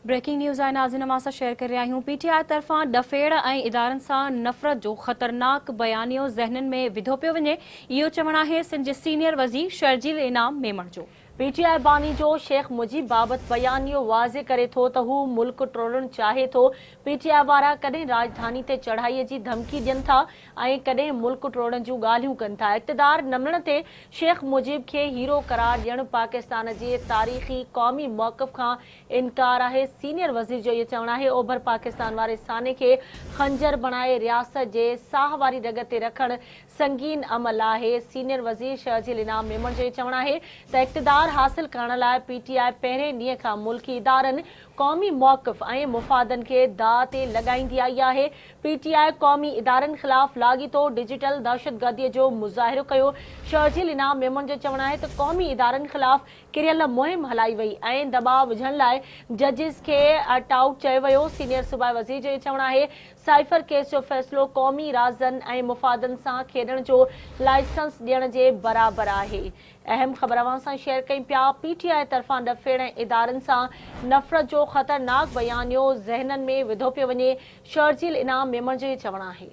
Breaking news آهي ناظرين اوهان سان شيئر ڪري رهيا آهيون پي ٽي آء طرفان ڏڦيڙ ۽ ادارن سان نفرت جو خطرناڪ بيانيو ذهنن ۾ وڌو پيو وڃي اهو چوڻ آهي سنڌ جي سينيئر وزير شرجيل انعام ميمڻ جو. پي ٽي آء باني جو شيخ مجيب بابت بيانيو واضح ڪري ٿو ته هو ملڪ ٽوڙڻ چاهي ٿو، پي ٽي آء وارا ڪڏهن راڄڌاني تي چڙهائي جي ڌمڪي ڏين ٿا ۽ ڪڏهن ملڪ ٽوڙڻ جون ڳالهيون ڪن ٿا، اقتدار نه ملڻ تي شيخ مجيب کي هيرو قرار ڏيڻ پاڪستان جي تاريخي قومي موقف کان انڪار آهي، سينيئر وزير جو اهو چوڻ آهي اوڀر پاڪستان واري سانحي کي خنجر بڻائي رياست جي ساهه واري رڳ تي رکڻ سنگين عمل آهي، سينيئر وزير شرجيل انعام ميمڻ جو اهو چوڻ آهي ته اقتدار حاصل ڪرڻ لاء پي ٽي آء پهرين ڏينهن کان ملڪي ادارن، قومي موقف ۽ مفادن کي داء تي لڳائيندي آئي آهي، پي ٽي آء قومي ادارن خلاف لاڳيتو ڊجيٽل دهشتگردي جو مظاهرو ڪيو، شرجيل انعام ميمڻ جو چوڻ آهي ته قومي ادارن خلاف ڪريل مهم هلائي وئي ۽ دٻاء وجهڻ لاء ججز کي ٽائوٽ چيو ويو، سينيئر صوبائي وزير جو اهو چوڻ آهي سائفر ڪيس جو فيصلو قومي رازن ۽ مفادن سان کيڏڻ جو لائسنس ڏيڻ جي برابر آهي. اهم خبر اوهان سان شيئر ڪيون پيا، پي ٽي آء طرفان ڏڦيڙ ۽ ادارن سان نفرت جو خطرناڪ بيانيو ذهنن ۾ وڌو پيو وڃي، شرجيل انعام ميمڻ جو هي چوڻ آهي.